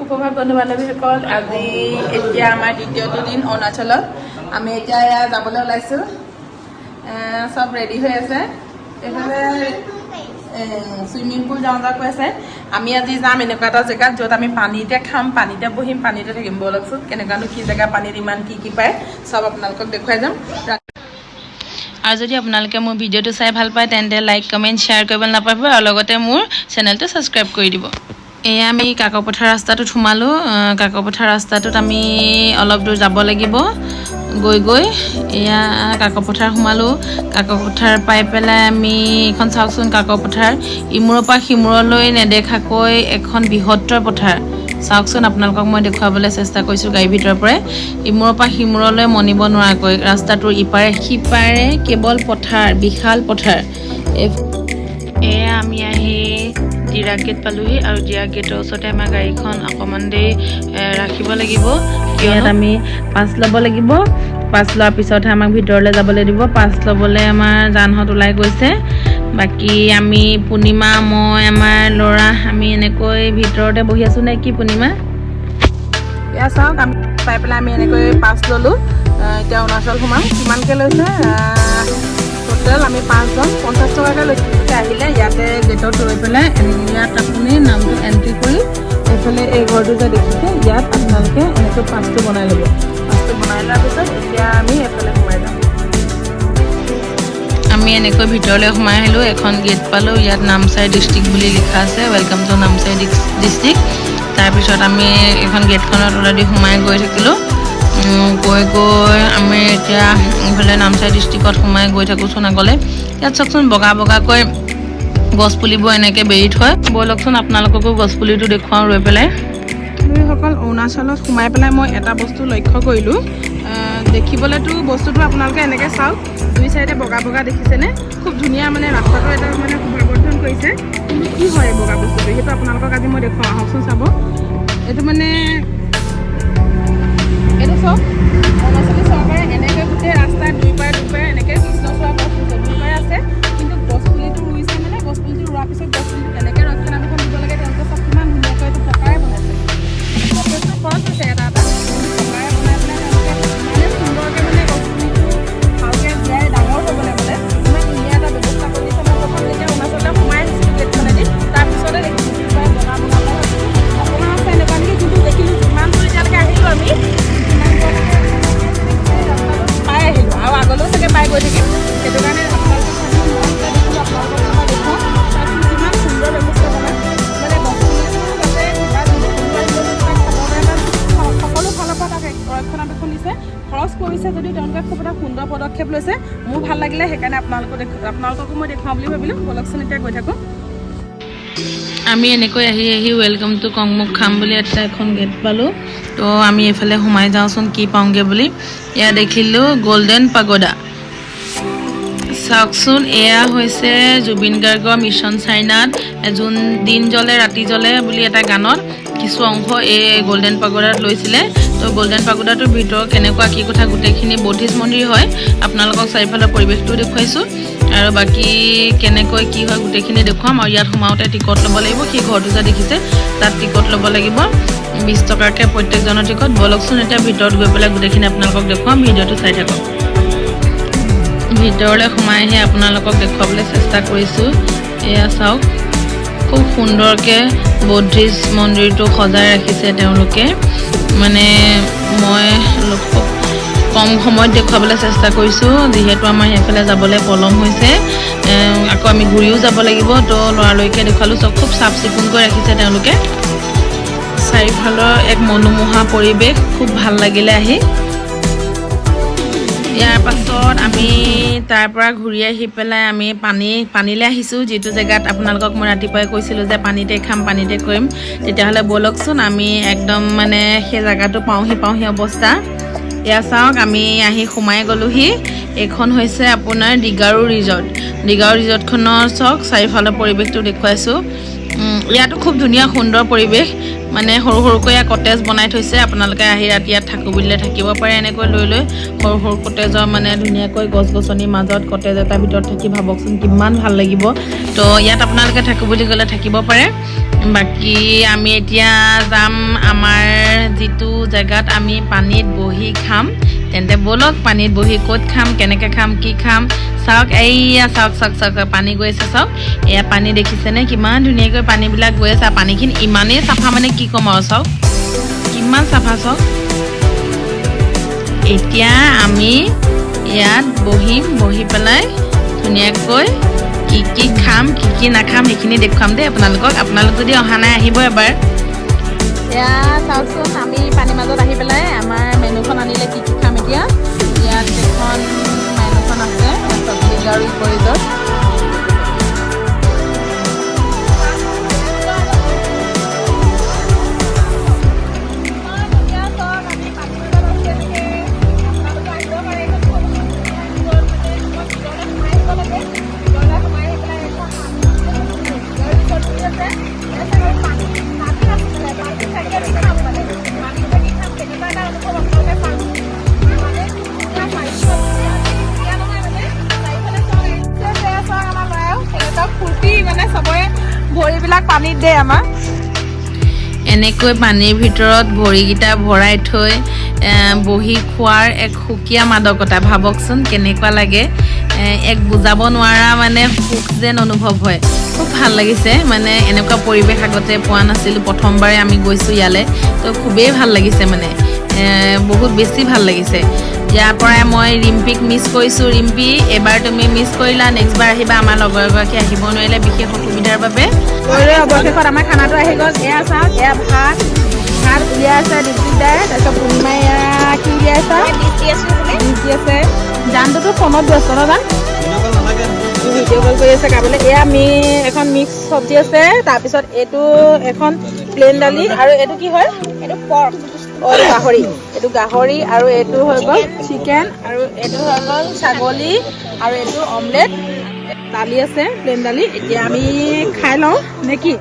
সুপ্ৰভাত বন্ধু বান্ধৱীসকল। আজি এতিয়া আমাৰ দ্বিতীয়টো দিন অৰুণাচলত। আমি এতিয়া এয়া যাবলৈ ওলাইছোঁ। চব ৰেডি হৈ আছে। এইফালে চুইমিং পুল যাওঁ যাওঁ কৈ আছে। আমি আজি যাম এনেকুৱা এটা জেগাত, য'ত আমি পানীতে খাম, পানীতে বহিম, পানীতে থাকিম। ব'লকচোন, কেনেকুৱানো কি জেগা, পানীত ইমান কি কি পায়, চব আপোনালোকক দেখুৱাই যাম। আৰু যদি আপোনালোকে মোৰ ভিডিঅ'টো চাই ভাল পায়, তেন্তে লাইক, কমেণ্ট, শ্বেয়াৰ কৰিব নাপাহৰিব আৰু লগতে মোৰ চেনেলটো ছাবস্ক্ৰাইব কৰি দিব। এয়া আমি কাকপথাৰ ৰাস্তাটোত সোমালোঁ। কাকপথাৰ ৰাস্তাটোত আমি অলপ দূৰ যাব লাগিব গৈ গৈ। এয়া কাকপথাৰ সোমালোঁ। কাকপথাৰ পাই পেলাই আমি এইখন চাওকচোন, কাকপথাৰ ইমূৰৰ পৰা সিমূৰলৈ নেদেখাকৈ এখন বৃহত্তৰ পথাৰ। চাওকচোন, আপোনালোকক মই দেখুৱাবলৈ চেষ্টা কৰিছোঁ গাড়ীৰ ভিতৰৰ পৰাই। ইমূৰৰ পৰা সিমূৰলৈ মনিব নোৱাৰাকৈ ৰাস্তাটোৰ ইপাৰে সিপাৰে কেৱল পথাৰ, বিশাল পথাৰ। এয়া আমি আহি ডিৰাক গেট পালোহি আৰু ডিৰাক গেটৰ ওচৰতে আমাৰ গাড়ীখন অকণমান দেৰি ৰাখিব লাগিব। ইয়াত আমি পাছ ল'ব লাগিব। পাছ লোৱাৰ পিছতহে আমাক ভিতৰলৈ যাবলৈ দিব। পাছ ল'বলৈ আমাৰ জানহঁত ওলাই গৈছে। বাকী আমি পূৰ্ণিমা, মই, আমাৰ ল'ৰা, আমি এনেকৈ ভিতৰতে বহি আছোঁ নে কি পূৰ্ণিমা? এয়া চাওক, আমি পাই পেলাই আমি এনেকৈ পাছ ল'লোঁ। এতিয়া অৰুণাচল সোমাম। কিমানকৈ লৈছে? টোটেল আমি পাঁচজন 50 টকাকৈ লৈছে। আহিলে ইয়াতে গেটত ৰৈ পেলাই ইয়াত আপুনি নামটো এণ্ট্ৰি কৰি এইফালে এই ঘৰটো যে দেখিছে, ইয়াত আপোনালোকে এনেকৈ পাছটো বনাই ল'ব। পাছটো বনাই লোৱাৰ পিছত এতিয়া আমি এইফালে সোমাই যাম। আমি এনেকৈ ভিতৰলৈ সোমাই আহিলোঁ। এখন গেট পালোঁ, ইয়াত নামচাই ডিষ্ট্ৰিক্ট বুলি লিখা আছে, "Welcome to Namsai District"। তাৰপিছত আমি এইখন গেটখনৰ তলেদি সোমাই গৈ থাকিলোঁ। গৈ গৈ আমি এতিয়া এইফালে নামচাই ডিষ্ট্ৰিক্টত সোমাই গৈ থাকোঁচোন আগলৈ। ইয়াত চাওকচোন, বগা বগাকৈ গছপুলিবোৰ এনেকৈ বেৰি থয়। ব'লকচোন, আপোনালোককো গছপুলিটো দেখুৱাওঁ ৰৈ পেলাই। সকল, অৰুণাচলত সোমাই পেলাই মই এটা বস্তু লক্ষ্য কৰিলোঁ। দেখিবলৈতো বস্তুটো আপোনালোকে এনেকৈ চাওক, দুই চাইডে বগা বগা দেখিছেনে? খুব ধুনীয়া, মানে ৰাস্তাটো এটা মানে শোভাবৰ্ধন কৰিছে। কিন্তু কি হয় এই বগা বস্তুটো, সেইটো আপোনালোকক আজি মই দেখুৱাওঁ, আহকচোন চাব। এইটো মানে এইটো চাওক, অৰুণাচলী চৰকাৰে এনেকৈ গোটেই ৰাস্তাৰ দুই পাৰে দুই পাৰে এনেকৈ কৃষ্ণচূড়া গছ ৰুইছে। দুই পাৰে আছে, কিন্তু গছপুলিটো ৰুইছে, মানে গছপুলিটো ৰোৱাৰ পিছত গছপুলিটো কেনেকৈ ৰক্ষণাবেক্ষণ দিব লাগে, তেওঁলোকে চব কিমান ধুনীয়াকৈ এইটো পকাৰে বনাইছে। যথেষ্ট খৰচ হৈছে এটা এটা, কিন্তু পকাৰে বনাই পেলাই তেওঁলোকে ইমানে সুন্দৰকৈ মানে গছপুলিটো ভালকৈ জীয়াই ডাঙৰ হ'বলৈ মানে ইমান ধুনীয়া এটা ব্যৱস্থা কৰি দিছে। মই প্ৰথম যেতিয়া অৰুণাচললৈ সোমাই আহিছিলোঁ গেটখনেদি, তাৰপিছতে দেখিছোঁ দুই পাৰে বগা বগা। মই ভাবিছোঁ অকণমান আছে এনেকুৱা নেকি, কিন্তু দেখিলোঁ যিমান দূৰ এতিয়ালৈকে আহিলোঁ আমি, সিমান দূৰলৈকে গোটেই ৰাস্তাটো পাই আহিলোঁ আৰু আগলৈও চাগে পাই গৈ থাকিম। সেইটো কাৰণে আপোনালোকক ভাবিলোঁ, মই যেতিয়া দেখিলোঁ আপোনালোকক এবাৰ দেখুৱাওঁ। চাওকচোন, কিমান সুন্দৰ ব্যৱস্থাপনা, মানে গছপুলিটো যাতে কিবা জীৱ জন্তু আহিলেও তাক খাবৰ কাৰণে সকলো ফালৰ পৰা তাক ৰক্ষণাবেক্ষণ দিছে। খৰচ কৰিছে যদিও তেওঁলোকে খুব এটা সুন্দৰ পদক্ষেপ লৈছে। মোৰ ভাল লাগিলে, সেইকাৰণে আপোনালোককো মই দেখুৱাওঁ বুলি ভাবিলোঁ। ব'লকচোন, এতিয়া গৈ থাকোঁ। আমি এনেকৈ আহি আহি "welcome to কংমুখ খাম" বুলি এটা এখন গেট পালোঁ। তো আমি এইফালে সোমাই যাওঁচোন কি পাওঁগৈ বুলি। ইয়াত দেখিলোঁ গল্ডেন পাগোডা। চাওকচোন, এয়া হৈছে জুবিন গাৰ্গৰ মিছন চাইনাত "যোন দিন জ্বলে ৰাতি জ্বলে" বুলি এটা গানত কিছু অংশ এই গল্ডেন পাগোডাত লৈছিলে। তো গল্ডেন পাগোডাটোৰ ভিতৰত কেনেকুৱা কি কথা গোটেইখিনি, বৌদ্ধিষ্ট মন্দিৰ হয়, আপোনালোকক চাৰিওফালৰ পৰিৱেশটো দেখুৱাইছোঁ আৰু বাকী কেনেকৈ কি হয় গোটেইখিনি দেখুৱাম। আৰু ইয়াত সোমাওঁতে টিকট ল'ব লাগিব। সেই ঘৰটো যে দেখিছে, তাত টিকট ল'ব লাগিব, 20 টকাকৈ প্ৰত্যেকজনৰ টিকট। ব'লকচোন, এতিয়া ভিতৰত গৈ পেলাই গোটেইখিনি আপোনালোকক দেখুৱাম, ভিডিঅ'টো চাই থাকক। ভিতৰলৈ সোমাই আহি আপোনালোকক দেখুৱাবলৈ চেষ্টা কৰিছোঁ। এয়া চাওক, খুব সুন্দৰকৈ বৌদ্ধিষ্ট মন্দিৰটো সজাই ৰাখিছে তেওঁলোকে। মানে মই খুব কম সময়ত দেখুৱাবলৈ চেষ্টা কৰিছোঁ, যিহেতু আমাৰ সেইফালে যাবলৈ পলম হৈছে। আকৌ আমি ঘূৰিও যাব লাগিব। তো লৰালৰিকৈ দেখুৱালোঁ। চব খুব চাফ চিকুণকৈ ৰাখিছে তেওঁলোকে। চাৰিওফালৰ এক মনোমোহা পৰিৱেশ, খুব ভাল লাগিলে আহি। ইয়াৰ পাছত আমি তাৰ পৰা ঘূৰি আহি পেলাই আমি পানীলৈ আহিছোঁ, যিটো জেগাত আপোনালোকক মই ৰাতিপুৱাই কৈছিলোঁ যে পানীতে খাম, পানীতে কৰিম। তেতিয়াহ'লে ব'লকচোন, আমি একদম মানে সেই জেগাটো পাওঁহি পাওঁহি অৱস্থা। এয়া চাওক, আমি আহি সোমাই গ'লোহি। এইখন হৈছে আপোনাৰ ডিগাৰু ৰিজৰ্ট। ডিগাৰু ৰিজৰ্টখনৰ চাওক, চাৰিওফালৰ পৰিৱেশটো দেখুৱাইছোঁ। ইয়াতো খুব ধুনীয়া সুন্দৰ পৰিৱেশ, মানে সৰু সৰুকৈ ইয়াত কটেজ বনাই থৈছে। আপোনালোকে আহি ৰাতি ইয়াত থাকোঁ বুলিলে থাকিব পাৰে। এনেকৈ লৈ লৈ সৰু সৰু কটেজৰ মানে ধুনীয়াকৈ গছ গছনিৰ মাজত কটেজ এটাৰ ভিতৰত থাকি ভাবকচোন কিমান ভাল লাগিব। তো ইয়াত আপোনালোকে থাকোঁ বুলি ক'লে থাকিব পাৰে। বাকী আমি এতিয়া যাম আমাৰ যিটো জেগাত আমি পানীত বহি খাম। তেন্তে ব'লক, পানীত বহি ক'ত খাম, কেনেকৈ খাম, কি খাম চাওক। এইয়া চাওক চাওক চাওক, পানী গৈ আছে চাওক। এয়া পানী দেখিছেনে কিমান ধুনীয়াকৈ পানীবিলাক গৈ আছে। পানীখিনি ইমানেই চাফা, মানে কি ক'ম আৰু, চাওক কিমান চাফা চাওক। এতিয়া আমি ইয়াত বহিম, বহি পেলাই ধুনীয়াকৈ কি কি খাম কি কি নাখাম সেইখিনি দেখুৱাম দেই আপোনালোকক। আপোনালোক যদি অহা নাই আহিব এবাৰ। এয়া চাওকচোন, আমি পানীৰ মাজত আহি পেলাই আমাৰ মেনুখন আনিলে, কি কি খাম এতিয়া। ইয়াত এখন মেনুখন আছে চব্জি আৰু ইক' ৰিজৰ্ট। ফূৰ্তি মানে চবৰে ভৰিবিলাক পানীত দেই আমাৰ। এনেকৈ পানীৰ ভিতৰত ভৰিকেইটা ভৰাই থৈ বহি খোৱাৰ এক সুকীয়া মাদকতা, ভাবকচোন কেনেকুৱা লাগে। এক বুজাব নোৱাৰা মানে সুখ যেন অনুভৱ হয়। খুব ভাল লাগিছে, মানে এনেকুৱা পৰিৱেশ আগতে পোৱা নাছিলোঁ, প্ৰথমবাৰে আমি গৈছোঁ ইয়ালৈ, তো খুবেই ভাল লাগিছে, মানে বহুত বেছি ভাল লাগিছে। ইয়াৰ পৰাই মই ৰিম্পীক মিছ কৰিছোঁ। ৰিম্পী, এবাৰ তুমি মিছ কৰিলা, নেক্সট বাৰ আহিবা। আমাৰ লগৰ এগৰাকী আহিব নোৱাৰিলে বিশেষ অসুবিধাৰ বাবে। অৱশেষত আমাৰ খানাটো আহি গ'ল। এয়া চাওক, এয়া ভাত ভাত উলিয়াই আছে দীপজিত দাই। তাৰপিছত পূৰ্ণিমাই এয়া কি উলিয়াই আছে? ডিছ দি আছে। জানটোতো ফোনত ব্যস্ত ন জান, ভিডিঅ' কল কৰি আছে খাবলৈ। এয়া আমি এখন মিক্স চব্জি আছে, তাৰপিছত এইটো এখন প্লেইন দালি, আৰু এইটো কি হয়? এইটো পৰ্ক। অ, এইটো গাহৰি, এইটো গাহৰি, আৰু এইটো হৈ গ'ল চিকেন, আৰু এইটো হৈ গ'ল ছাগলী, আৰু এইটো অমলেট, দালি আছে প্লেইন দালি। এতিয়া আমি খাই লওঁ নে কি?